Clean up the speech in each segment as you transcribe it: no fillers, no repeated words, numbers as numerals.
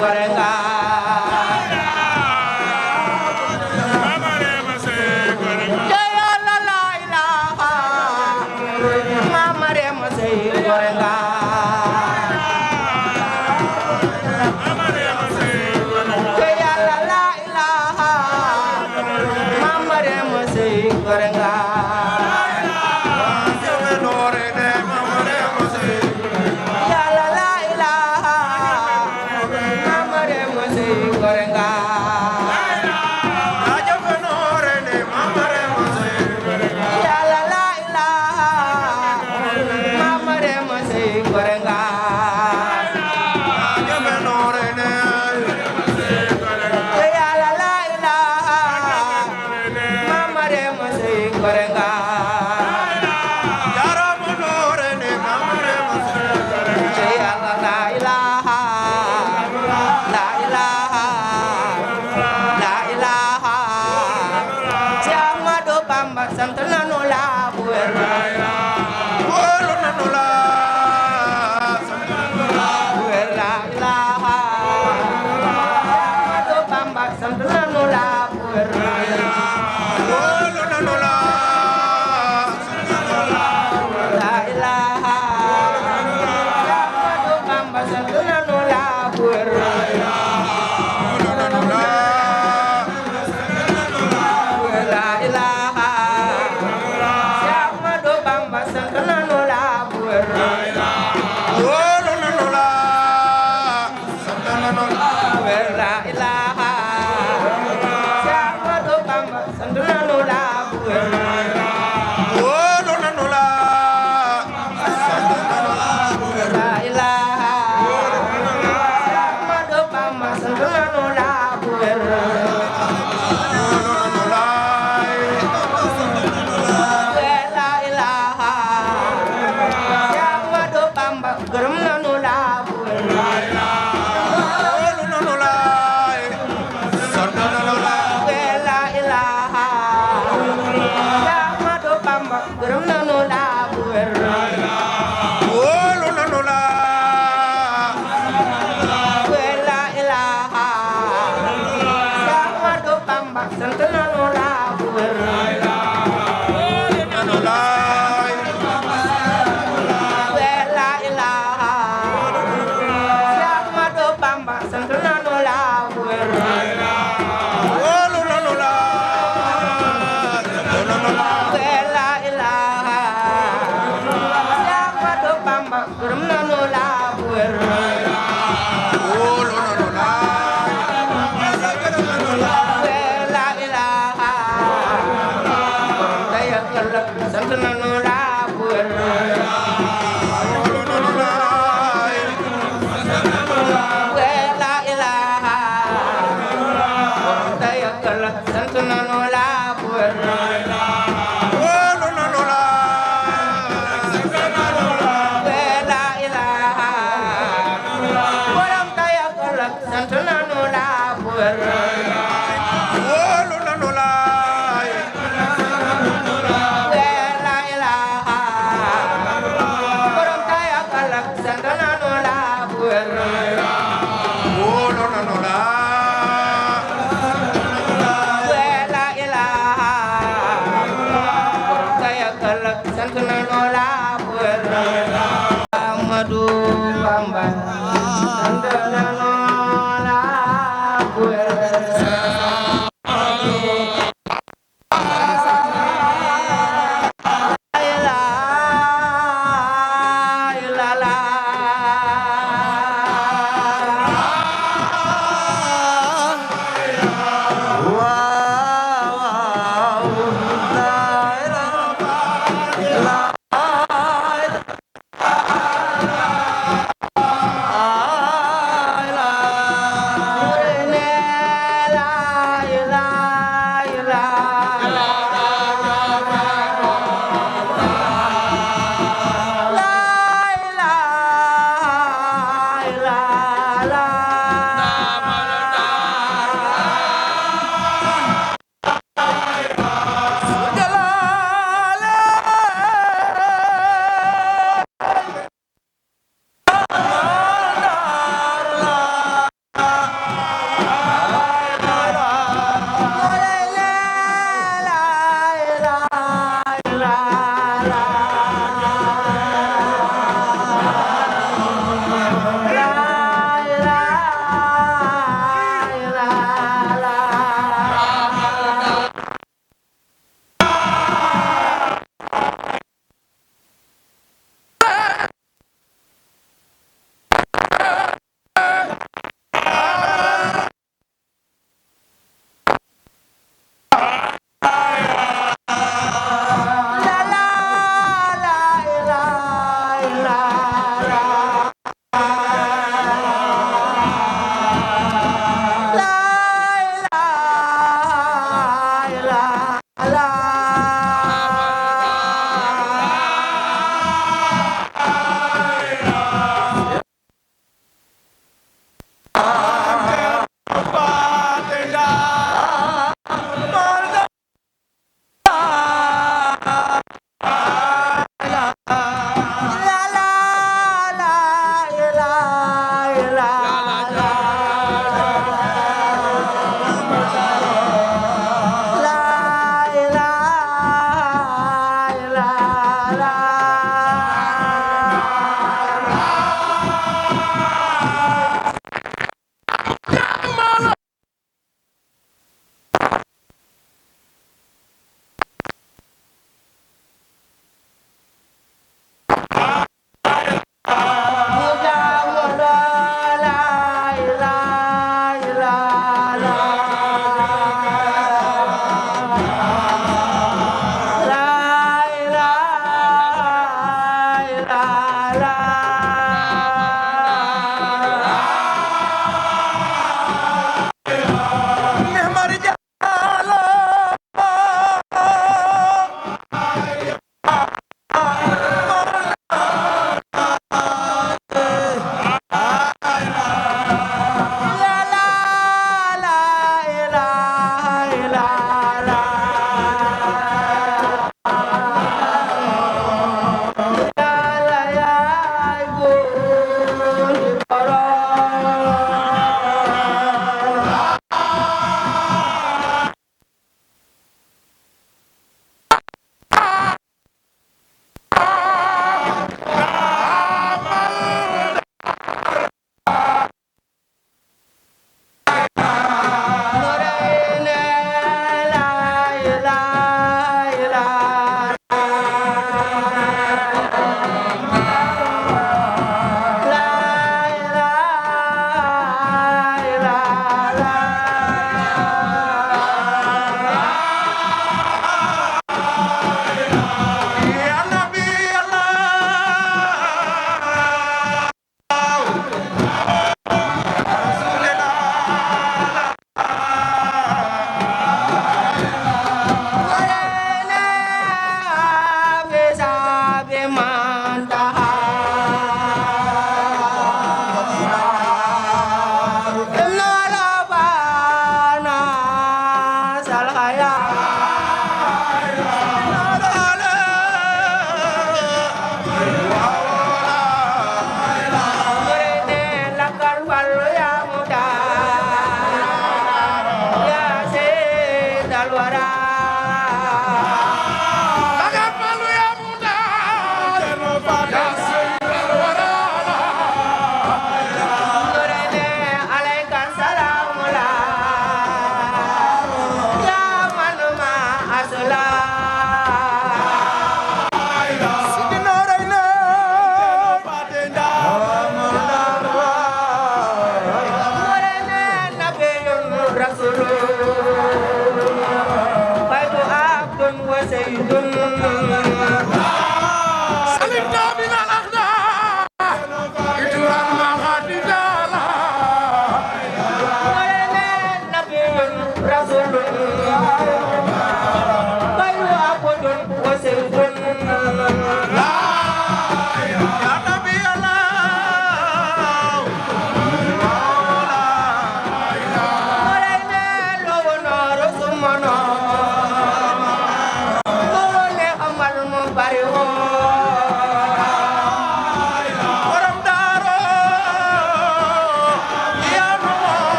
gorenga jaya la la ilaha mama re ma say gorenga jaya la la ilaha mama re ma say gorenga Bamba,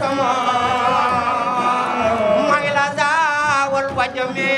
sama may la zawal wajami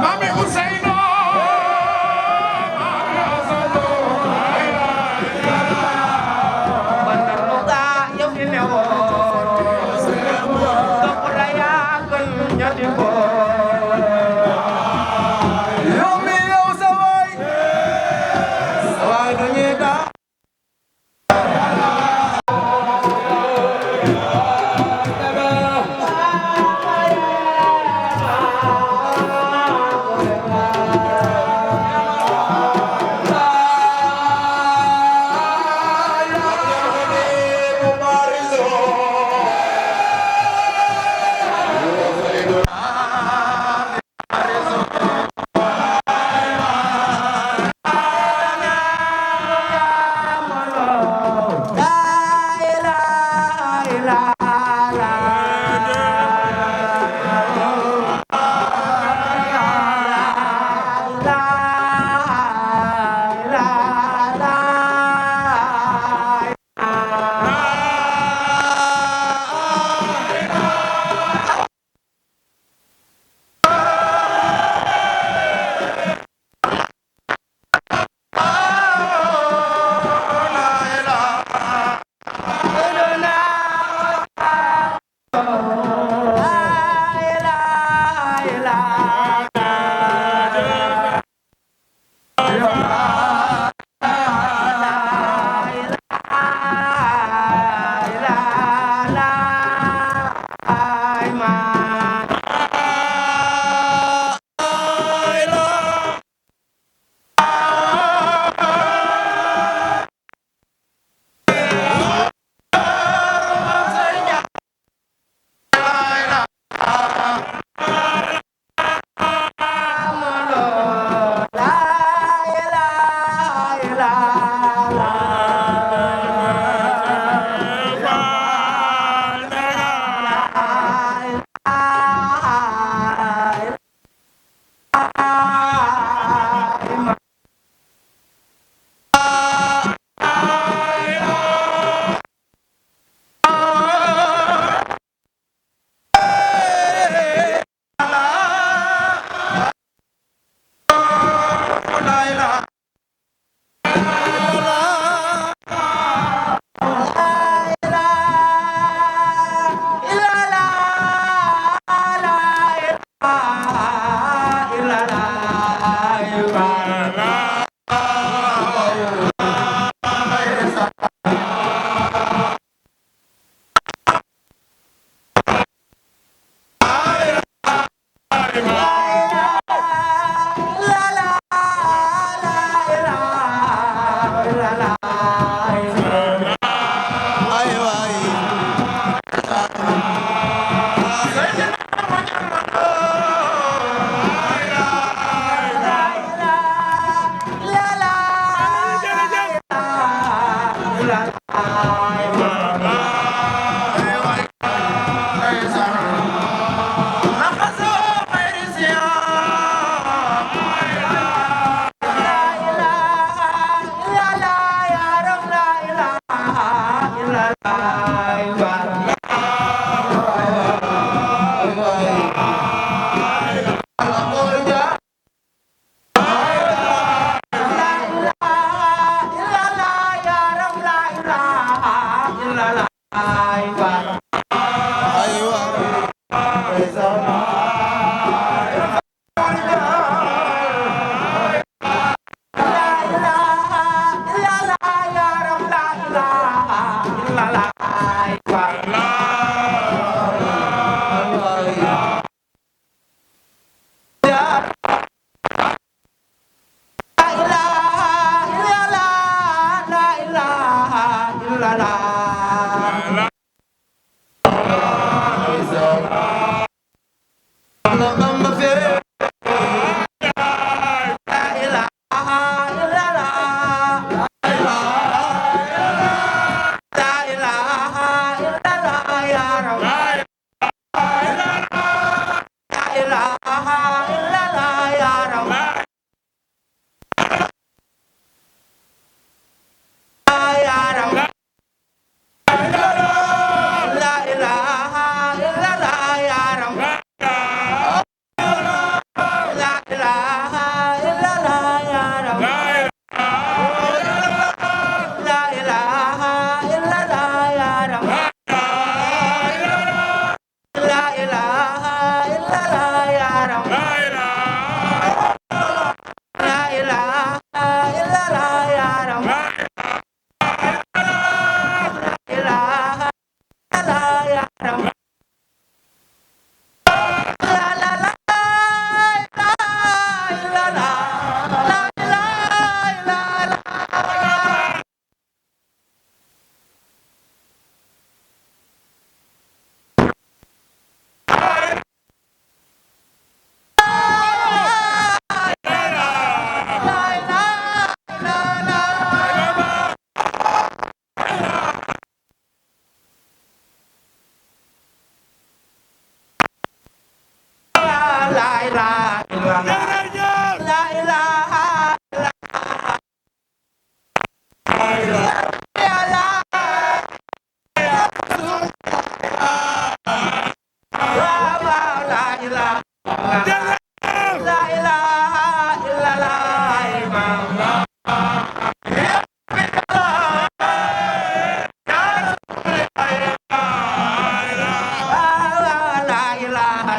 Mami Ousseynou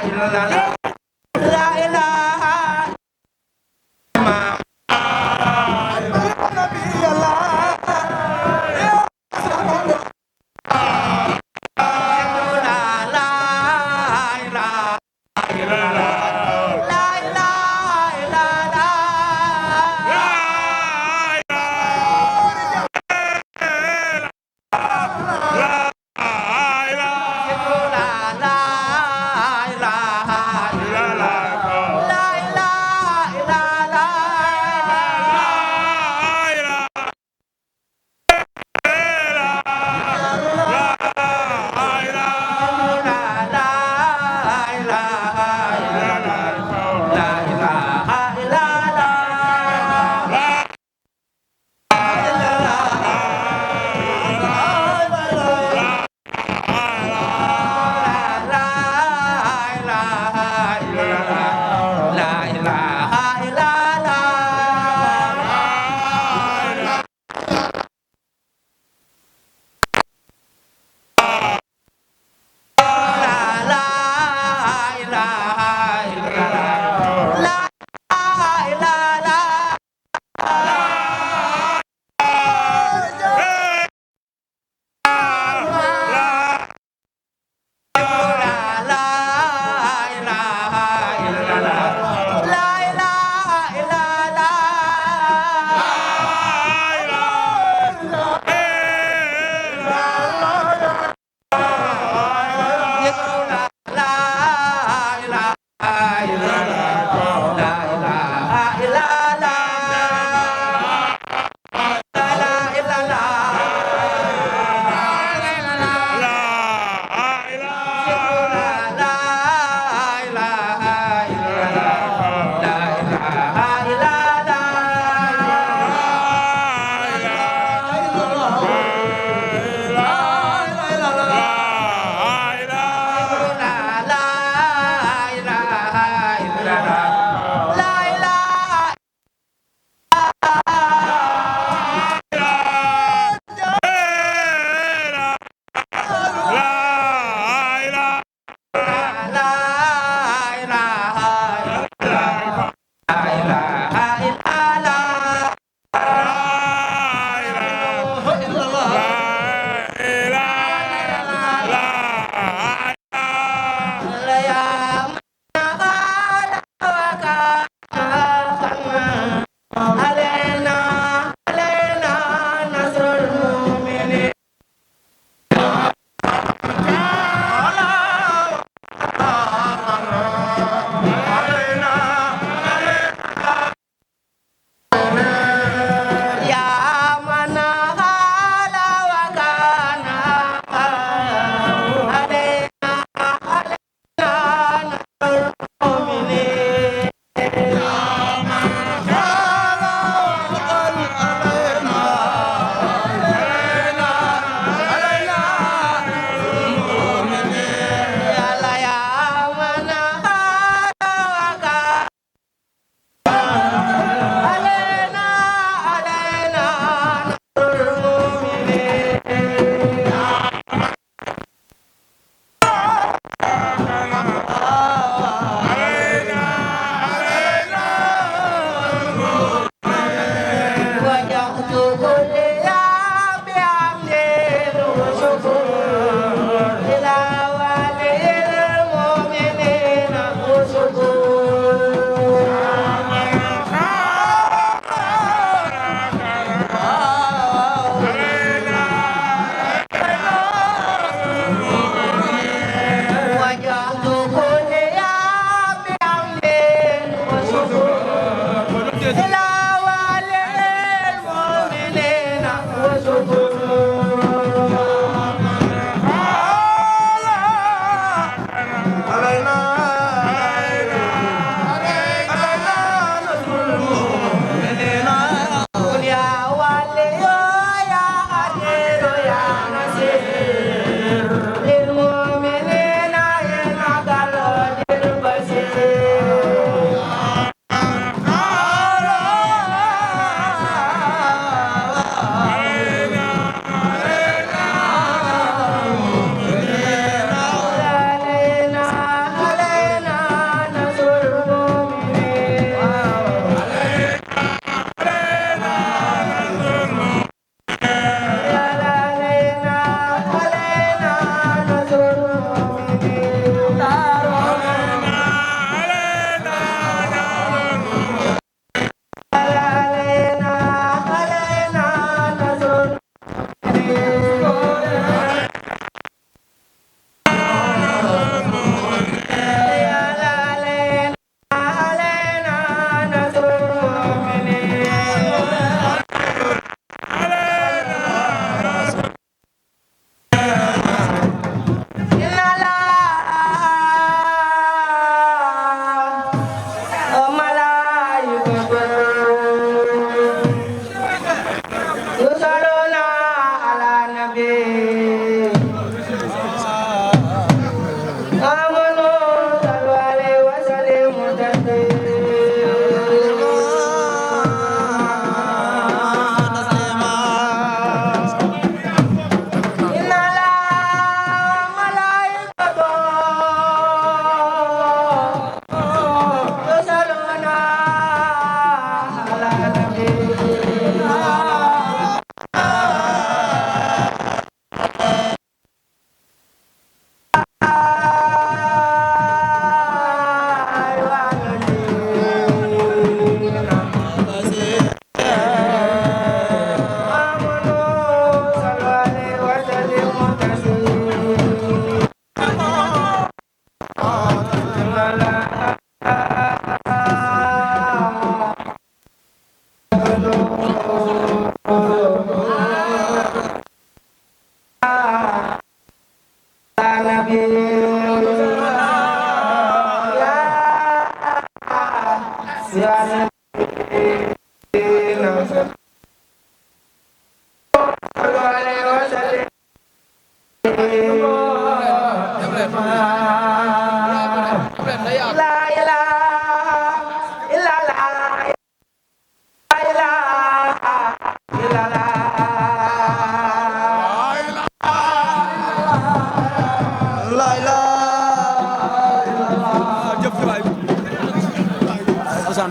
la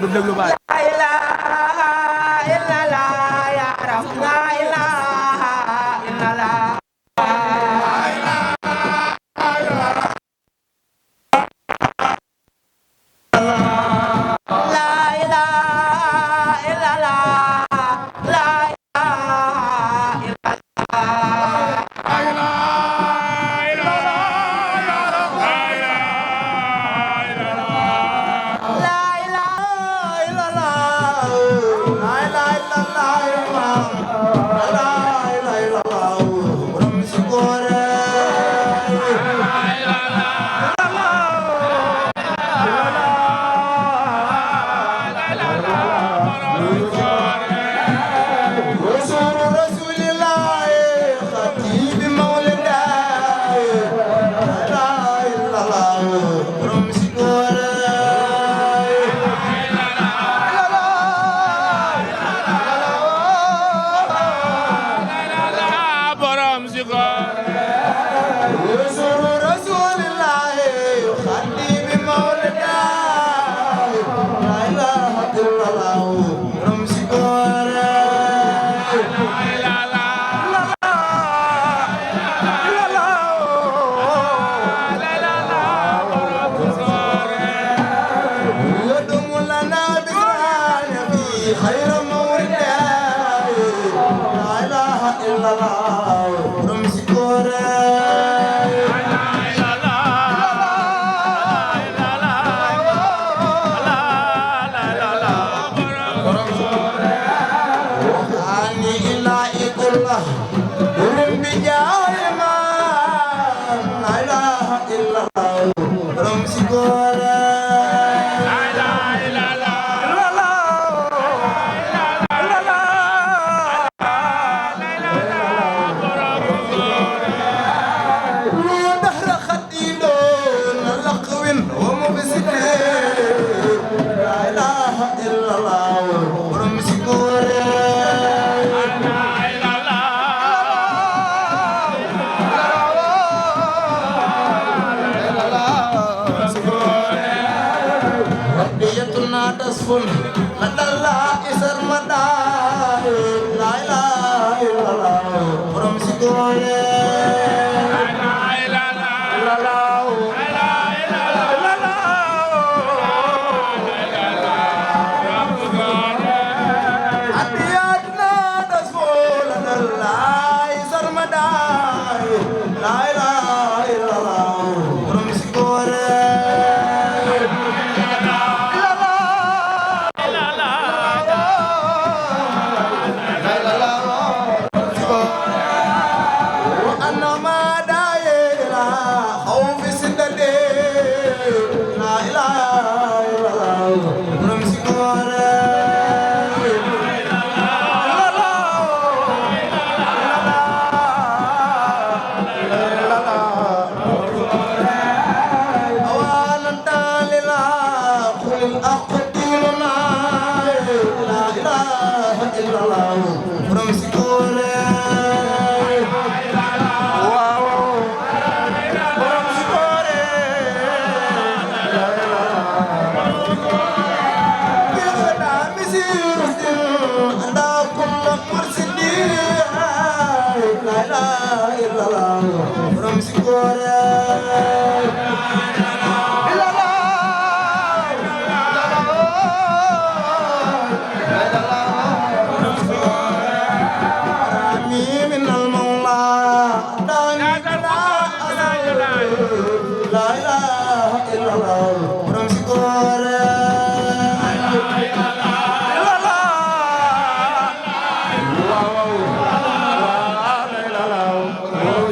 du déglu baay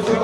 Oh,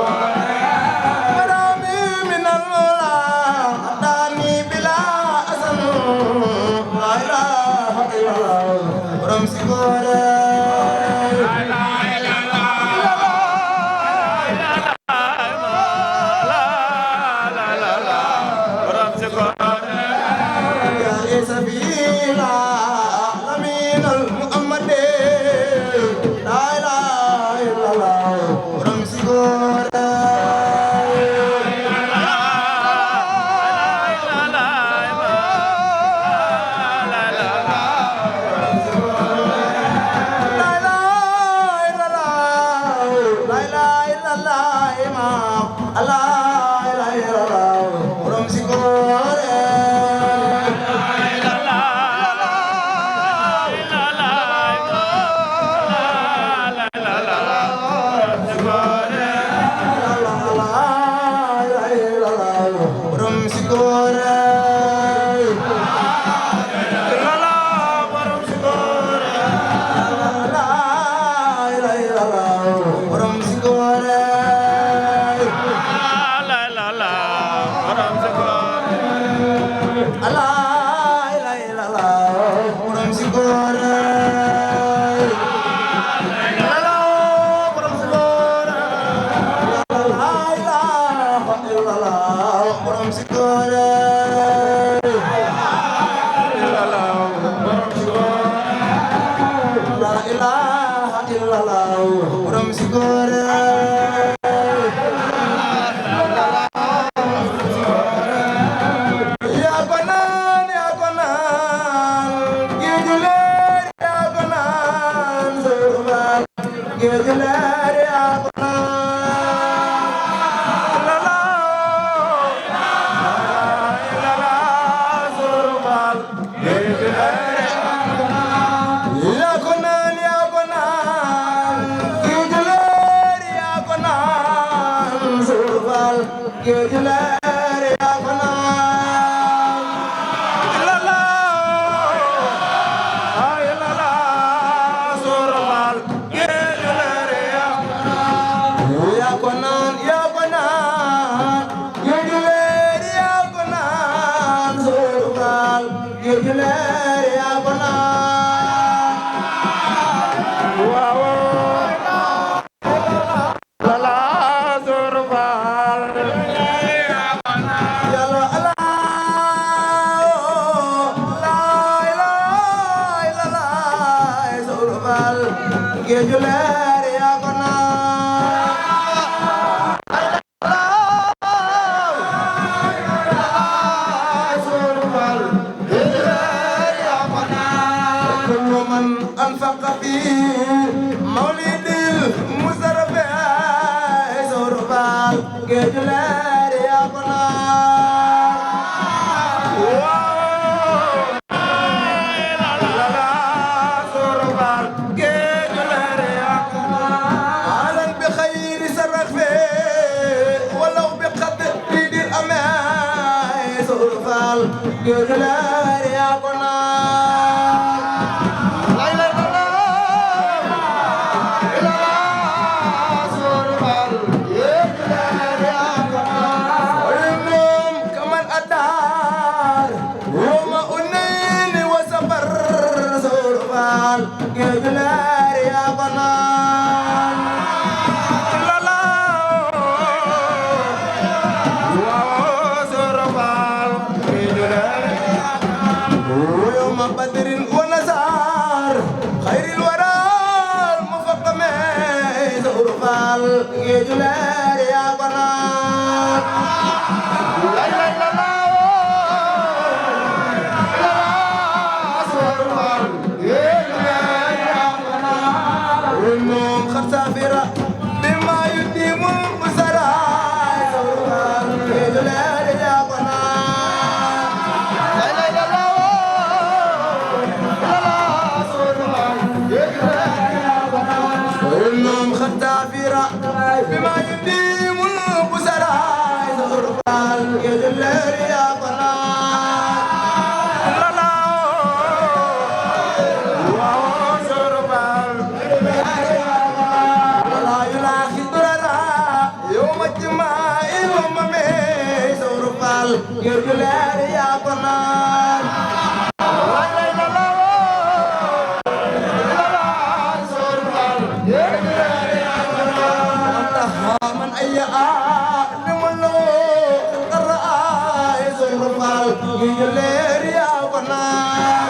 Fall géeju leer yaa ko naan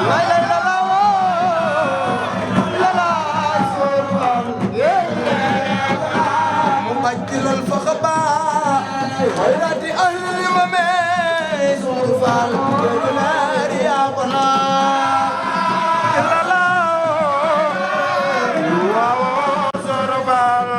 la la la la la la Sor Fall géeju leer yaa ko naan mu bàccilal fa xabaa xayrati ahli ma mee Sor Fall géeju leer yaa ko naan la la waaw Sor Fall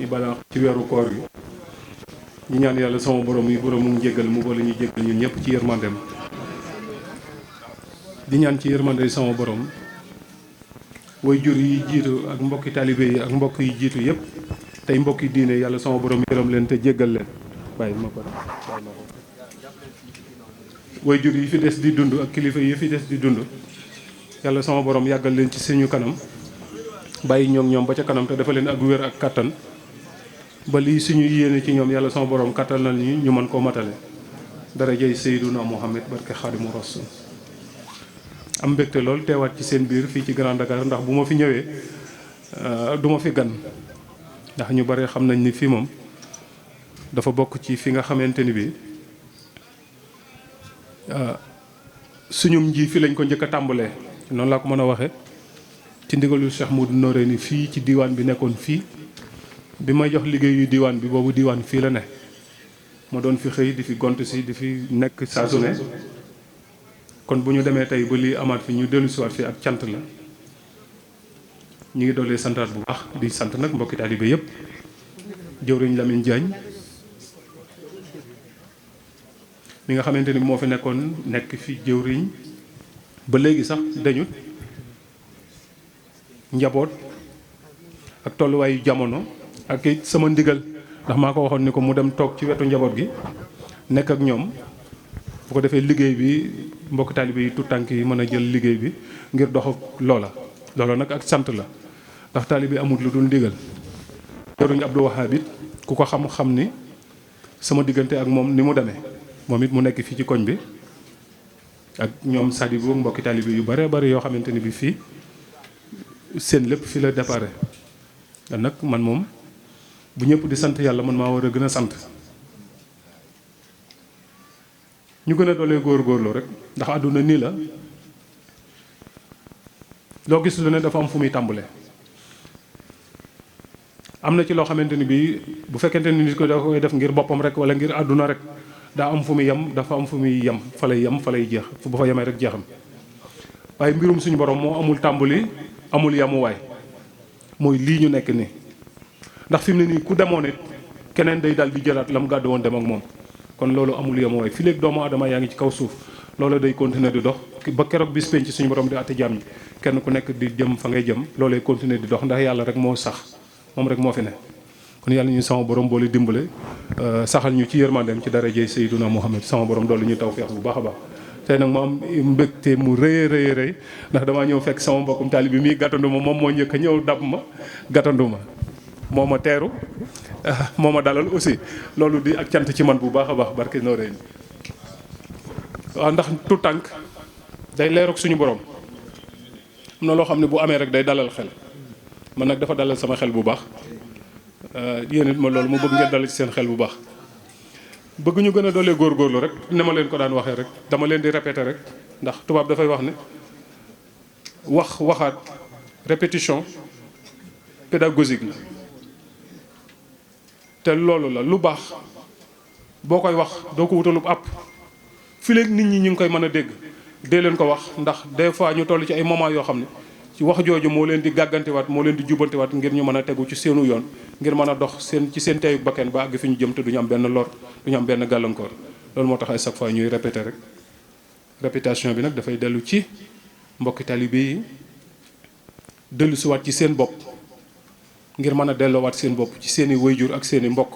di balaax ci weeru koor gi ñu ñaan yàlla sama borom yi borom mu jéggal mu boole ñu jéggal ñun ñëpp ci yërmandeem di ñaan ci yërmande sama borom way jur yi jiitu ak mbokki taalibe yi ak mbokk yi jiitu yëpp tey mbokki diine yàlla sama borom yërëm leen te jéggal leen bàyyi ma ko way jur yi fi des di dund ak kilifa yi fi des di dund yàlla sama borom yàggal leen ci suñu kanam bàyyi ñoom ba ca kanam te dafa leen ak wér ak kattan ba lii suñu yéene ci ñoom yàlla sama borom kattan na ñu mën koo matale darajay Seyduna Muhammad barke Xaadimu Rasul am mbégte lool teewaat ci seen biir fii ci Grand Dakar ndax bu ma fi ñëwee du ma fi gan ndax ñu bare xam nañ ni fii moom dafa bokk ci fi nga xamante ni bi suñum nji fi lañ ko njëkk a tàmbalee noonu laa ko mën a waxe ci ndigalul Cheikh Modou Noreyni fii ci diwaan bi nekkoon fii bi may jox liggéeyu diwaan bi boobu diwaan fii la ne ma doon fi xëy di fi gont si di fi nekk saa su ne kon bu ñu demee tey ba lii amaat fi ñu dellu siwaat fii ak cant la ñu ngi doolee santaat bu baax di sant nag mbokki taalibe yëpp jëwriñ Lamine Diagne mi nga xamante ni moo fi nekkoon nekk fi jëwriñ ba léegi sax dañut njaboot ak tolluwaayu jamono ak it sama ndigal ndax maa ko waxoon ni ko mu dem toog ci wetu njaboot gi nekk ak ñoom bu ko defee liggéey bi mbokk taalibe yi tout tànk yi mën a jël liggéey bi ngir dox ak loola nag ak sant la ndax taalibe amul lu dul ndigal jëruñ Abdou Wahab it ku ko xam ni sama diggante ak moom ni mu demee moom it mu nekk fii ci koñ bi ak ñoom Sadibou mbokki taalibe yu bare bari yoo xamante ni bi fii seen lépp fi la déparé nag man moom bu ñëpp di sant yàlla man maa war a gën a sant ñu gën a doolee góorgóorlu rek ndax àdduna nii la loo gis lu ne dafa am fu muy tàmbalee am na ci loo xamante ni bii bu fekkente ni nit ko da koy def ngir boppam rek wala ngir àdduna rek daa am fu muy yem dafa am fu muy yem fa lay jeex fu ba fa yemee rek jeexam waaye mbirum suñu borom moo amul tàmbali amul yamuwaay mooy lii ñu nekk nii ndax fi mu ne nii ku demoon it keneen day dal di jëlaat la mu gàddu woon dem ak moom kon loolu amul yamuwaay fi léegi doomu adama yaa ngi ci kaw suuf loolu day continuer di dox ba keroog bis penc suñu borom di àtte jaam ñi kenn ku nekk di jëm fa ngay jëm loolay continuer di dox ndax yàlla rek moo sax moom rek moo fi ne kon yàlla ñu sama borom boole dimbale saxal ñu ci yërmandeem ci darajey Seyduna Muhammad sama borom doolu ñu tawfeex bu baax a baax tey nag ma am mbégte mu rëy ndax damaa ñëw fekk sama mbokkum taali bi muy gàttandu ma moom moo njëkk a ñëw dab ma gàttandu ma moo ma teeru moo ma dalal aussi loolu di ak cant ci man bu baax a baax barke Noreyni waaw ndax tout tànk day leeroog suñu borom am na loo xam ne bu amee rek day dalal xel man nag dafa dalal sama xel bu baax yéen it ma loolu mu bëgg ngeen dalal ci seen xel bu baax bëgg ñu gën a doolee góorgóorlu rek ne ma leen ko daan waxee rek dama leen di répéter rek ndax tubaab dafay wax ne waxaat répétition pédagogique la te loolu la lu baax boo koy wax doo ko wutalub àpp fi léegi nit ñi ñu ngi koy mën a dégg dee leen ko wax ndax des fois ñu toll ci ay moment yoo xam ne ci wax jooju moo leen di gàggantiwaat moo leen di jubbantiwaat ngir ñu mën a tegu ci seenu yoon ngir mën a dox ci seen teyu bakken ba àgg fi ñu jëm te duñu am benn lor duñu am benn gàllankoor loolu moo tax à chaque fois ñuy répéter rek répétition bi nag dafay dellu ci mbokki talibé yi dellu siwaat ci seen bopp ngir mën a delloowaat seen bopp ci seen i wayjur ak seen i mbokk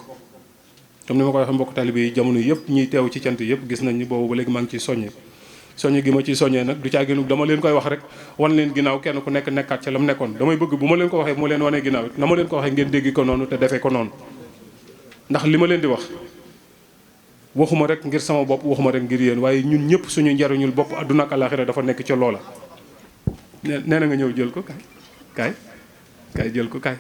comme ni ma ko waxee mbokk talibé yi jamono yëpp ñuy teew ci cant yëpp gis nañ ni boobu ba léegi maa ngi ciy soññe gi ma ciy soññee nag du caaginu dama leen koy wax rek wan leen ginnaaw kenn ku nekk nekkaat ca la mu nekkoon damay bëgg bu ma leen ko waxee bu ma leen wanee ginnaaw na ma leen ko waxee ngeen déggi ko noonu te defee ko noonu ndax li ma leen di wax waxuma rek ngir sama bopp waxuma rek ngir yéen waaye ñun ñëpp suñu njariñul bopp àdduna ak àllaaxira dafa nekk ca loola nee na nga ñëw jël ko kaay jël ko kaay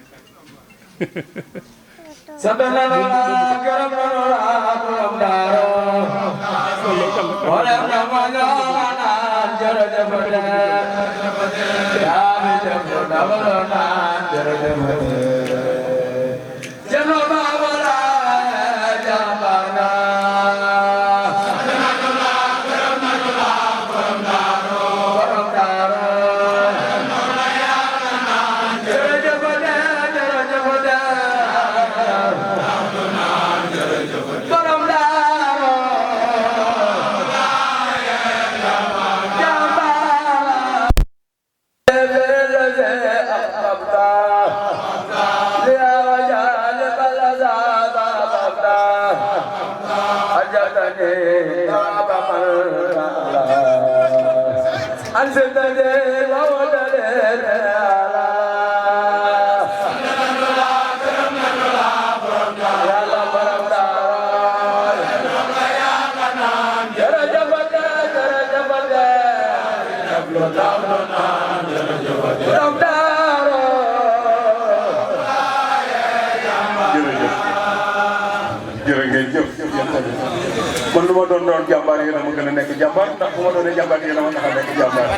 kon lu ma doon jàmbaar yéen a ma gën a nekk jàmbaar ndax bu ma doonee jàmbaar yéen a ma tax a nekk jàmbaar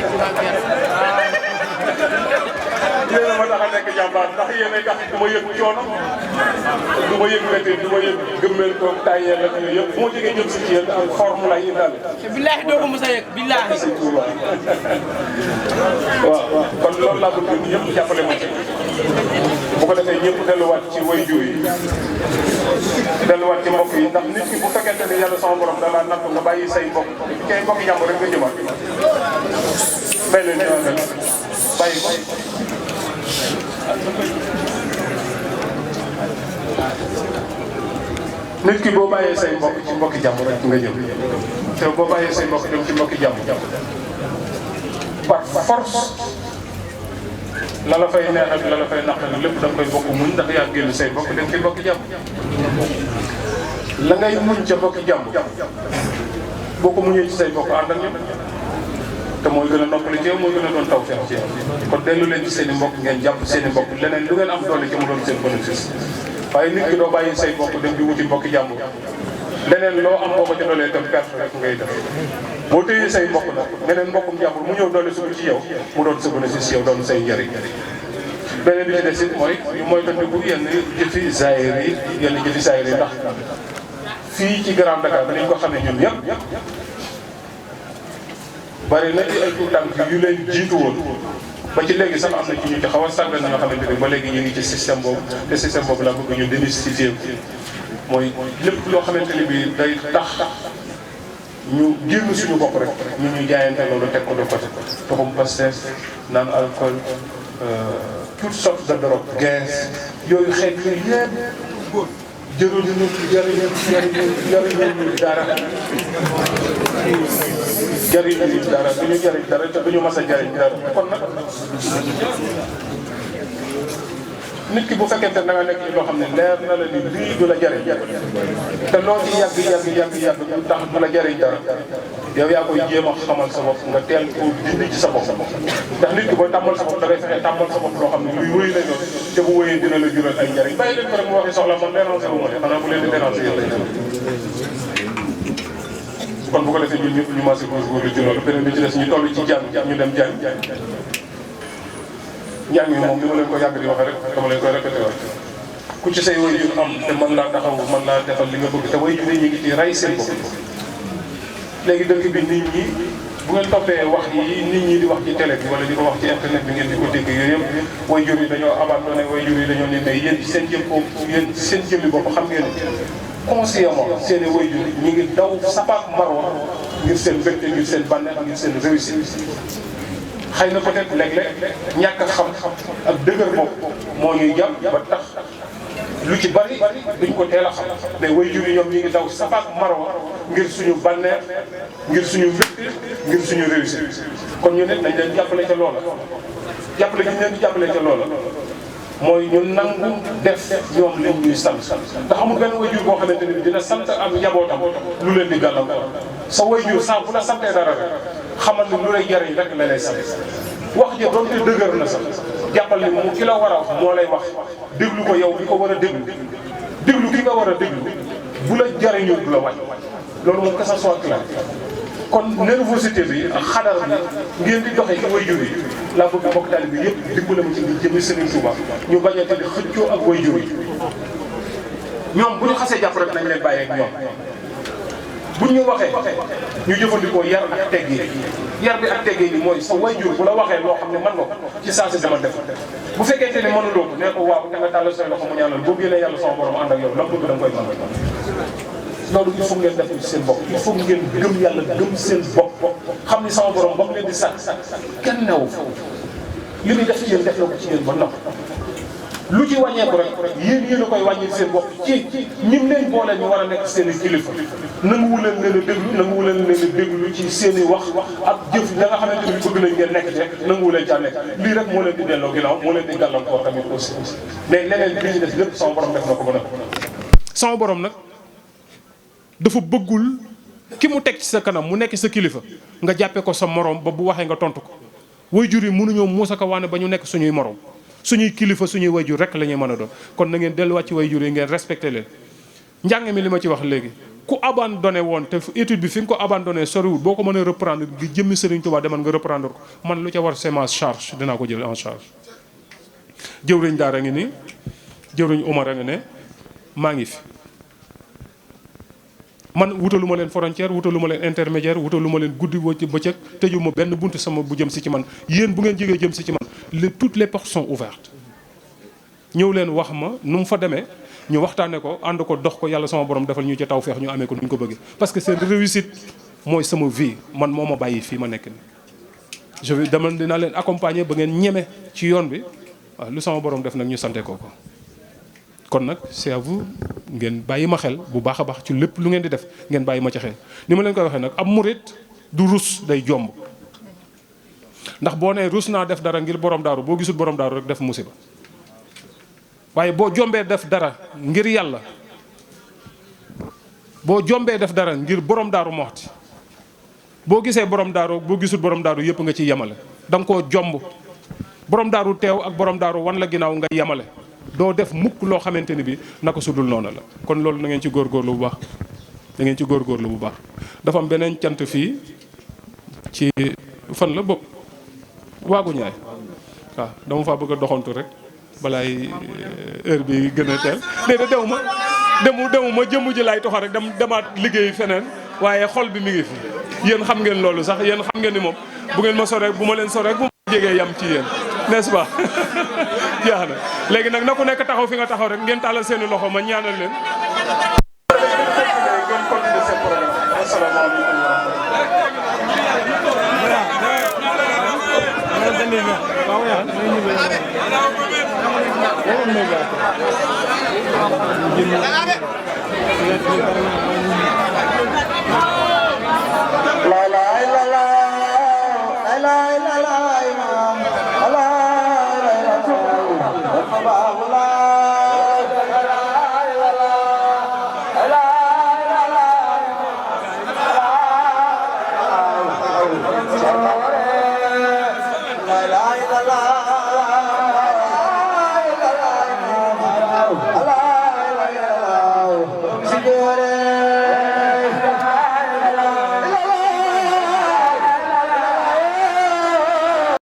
yéen a ma tax a nekk jàmbaar ndax yéen a tax du ma yëg coono du ma yëg métti du ma yëg gëmmeel ko tayeel ak yooyu yëpp bu ma jógee jëm si ci yéen ak forme lay indaale. billaahi doo ko mos a yëg billaahi. waaw kon loolu laa bëgg ñëpp jàppale ma ci bu ko defee ñëpp delluwaat ci waajur yi delluwaat ci mbokk yi ndax nit ki bu fekkente ne yàlla sama borom da laa natt nga bàyyi say mbokk kay mbokk jàmm rek nga jëmaat bay leen ñëwaat rek bàyyi ko nit ki boo bàyyee say mbokk ci mbokki jàmm rek nga jëm te boo bàyyee say mbokk dem ci mbokki jàmm par force la la fay neex ak la la fay naqari lépp da nga koy bokk muñ ndax yaa génn say mbokk dem ci mbokki jàmm la ngay muñ ca mbokki jàmm boo ko muñee ci say mbokk ànd ak ñoom te mooy gën a noppali ci yow mooy gën a doon taw feex ci yow kon dellu leen ci seen i mbokk ngeen jàpp seen i mbokk leneen lu ngeen am doole ci mu doon seen bénéfice waaye nit ki doo bàyyi say mbokk dem di wuti mbokki jàmm leneen loo am boo ko ci doolee itam perte rek ngay def boo téyee say mbokk nag meneen mbokkum jàmbur mu ñëw doole suñu ci yow mu doon sa bénéfice yow doon say njëriñ beneen bi ci des it mooy tandiku yenn jëfi zaahir yi yenn jëfi zaahir yi ndax fii ci Grand Dakar danañ ko xamee ñun ñëpp bari na ay tuut tànk yu leen jiitu woon ba ci léegi sax am na ci ñu ci xaw a sàggan ñoo xamante ne ba léegi ñu ngi ci système boobu te système boobu laa bëgg ñu démystifier mooy lépp loo xamante ni bii day tax ñu génn suñu bopp rek ñu ñuy jaayante loolu teg ko de côté toxum pastis naan alcool toutes sortes de drogue gaz yooyu xeet yooyu yëpp jëruñu jëriñu dara jëriñu dara duñu jëriñ dara te duñu mas a jëriñ dara kon nag nit ki bu fekkente da nga nekk ci loo xam ne leer na la ni lii du la jëriñ te loo ci yàgg du tax du la jëriñ dara yow yaa koy jéem a xamal sa bopp nga teel ko dindi ci sa bopp ndax nit ki booy tàmbal sa bopp da ngay fexe tàmbal sa bopp loo xam ne luy wëy la doon te bu wëyee dina la jural ay njëriñ bàyyi leen ko rek mu waxi soxla man déranger wu ma ne xanaa bu leen di déranger yéen lay kon bu ko defee ñun ñëpp ñu maase góorgóorlu ci loolu beneen bi ci des ñu toll ci jàng ñu dem jàng njàng mi moom ni ma leen ko yàgg di waxee rek dama leen koy répété waat ku ci say waajur am te mën laa taxaw mën laa defal li nga bëgg te waajur yi ñu ngi ci rey seen bopp léegi dëkk bi nit ñi bu ngeen toppee wax yi nit ñi di wax ci télé bi wala di ko wax ci internet bi ngeen di ko dégg yooyu yëpp waajur yi dañoo abandonné waajur yi dañoo ne mais yéen seen jëm bopp yéen seen jëmmi bopp xam ngeen consciemment seen i waajur ñi ngi daw sapaak marwa ngir seen mbégte ngir seen bànneex ngir seen réussite xëy na peut-être léeg-léeg ñàkk a xam ak dëgër bopp moo ñuy jàpp ba tax lu ci bari duñ ko teel a xam mais waajur yi ñoom ñi ngi daw safaak marwa ngir suñu bànneex ngir suñu mbégte ngir suñu réussite kon ñu ne nañ leen jàppale ca loola jàppale gi ñu leen di jàppale ca loola mooy ñu nangu def ñoom leen ñuy sant ndax amul benn waajur boo xamante ne dina sant am njabootam lu leen di gàllankoor sa waajur saa bu la santee dara rek xamal ni lu lay jariñ rek la lay sant wax ja doonte dëgër na sax jàppal ni mu ki la war a wax moo lay wax déglu ko yow bi ko war a déglu ki nga war a déglu bu la jariñu du la wàññ loolu moom que ça soit clair kon nervosité bi ak xadar bi ngeen di doxee ci waajur yi laa bëgg bokk taalibe bi yëpp dimbale ma ci ngir jëmee Serigne Touba ñu bañati di xëccoo ak waajur yi ñoom bu ñu xasee jàpp rek nañ leen bàyyee ak ñoom buñ ñu waxee ñu jëfandikoo yar ak teggee yar bi ak teggee ni mooy sa waajur bu la waxee loo xam ne mën nga ko ci saa si dama def bu fekkente ne mënuloo ko nee ko waaw te nga tàllal say loxo mu ñaanal boo génnee yàlla sama borom ànd ak yow la bëgg da nga koy mën loolu il faut ngeen def ci seen bopp il faut ngeen gëm yàlla gëm seen bopp xam ni sama borom ba mu leen di sàkk kenn newu li muy def ci yéen def na ko ci yéen ba noppi lu ci wàññeeku rek yéen a koy wàññil seen bopp ci ñim leen boole ñu war a nekk seen i kilifa nanguwu leen leen a déglu nanguwu leen leen a déglu ci seen i wax ak jëf da nga xamante ni bëgg nañ ngeen nekk te nanguwu leen caa nekk lii rek moo leen di delloo ginnaaw moo leen di gàllankoor tamit aussi mais leneen li ci des lépp sama borom def na ko ba nag sama borom nag dafa bëggul ki mu teg ci sa kanam mu nekk sa kilifa nga jàppee ko sa morom ba bu waxee nga tontu ko waajur yi mënuñoo muusa ko waane ba ñu nekk suñuy morom suñuy kilifa suñuy waajur rek la ñuy mën a doon kon na ngeen delluwaat ci waajur yi ngeen respecté leen njàng mi li ma ci wax léegi ku abandonné woon te étude bi fi nga ko abandonné soriwul boo ko mënee reprendre gi jëmmi Serigne Touba demal nga reprendre ko man lu ca war c'est ma charge dinaa ko jël en charge jëwriñ daara ngi nii jëwriñ Omar a ngi ne maa ngi fi man wutalu ma leen frontière wutalu ma leen intermédiaire wutalu ma leen guddi woo ci bëccëg tëju ma benn buntu sama bu jëm si ci man yéen bu ngeen jógee jëm si ci man toutes les portes sont ouvertes ñëw leen wax ma nu mu fa demee ñu waxtaane ko ànd ko dox ko yàlla sama borom defal ñu ci tawfeex ñu amee ko nu ñu ko bëggee parce que seen réussite mooy sama vie man moo ma bàyyi fii ma nekk ni je vais dama dinaa leen accompagner ba ngeen ñeme ci yoon bi waaw lu sama borom def nag ñu sante ko kon nag c'est à vous ngeen bàyyi ma xel bu baax a baax ci lépp lu ngeen di def ngeen bàyyi ma ci xel ni ma leen koy waxee nag ab murit du rus day jomb ndax boo nee rus naa def dara ngir borom daaru boo gisul borom daaru rek def musiba waaye boo jombee def dara ngir yàlla boo jombee def dara ngir borom daaru moxti boo gisee borom daaru boo gisul borom daaru yëpp nga ci yemale da nga koo jomb borom daaru teew ak borom daaru wan la ginnaaw nga yemale doo def mukk loo xamante ni bi naka sudul noonu la kon loolu na ngeen ci góorgóorlu bu baax da ngeen ci góorgóorlu bu baax dafa am beneen cant fii ci fan la bopp waagu ñaay waaw dama faa bëgg a doxantu rek balaay heure bi gën a teel déedéet demuma jëmm ji laay toxa rek demaat liggéey feneen waaye xol bi mi ngi fi yéen xam ngeen loolu sax yéen xam ngeen ni moom bu ngeen ma soree bu ma leen soree bu ma jegee yam ci yéen n'est-ce pas jeex na léegi nag na ku nekk taxaw fi nga taxaw rek ngeen tàllal seeni loxo ma ñaanal leen ngeen continuer seen programme asalaamaaleykum wa rahmatulah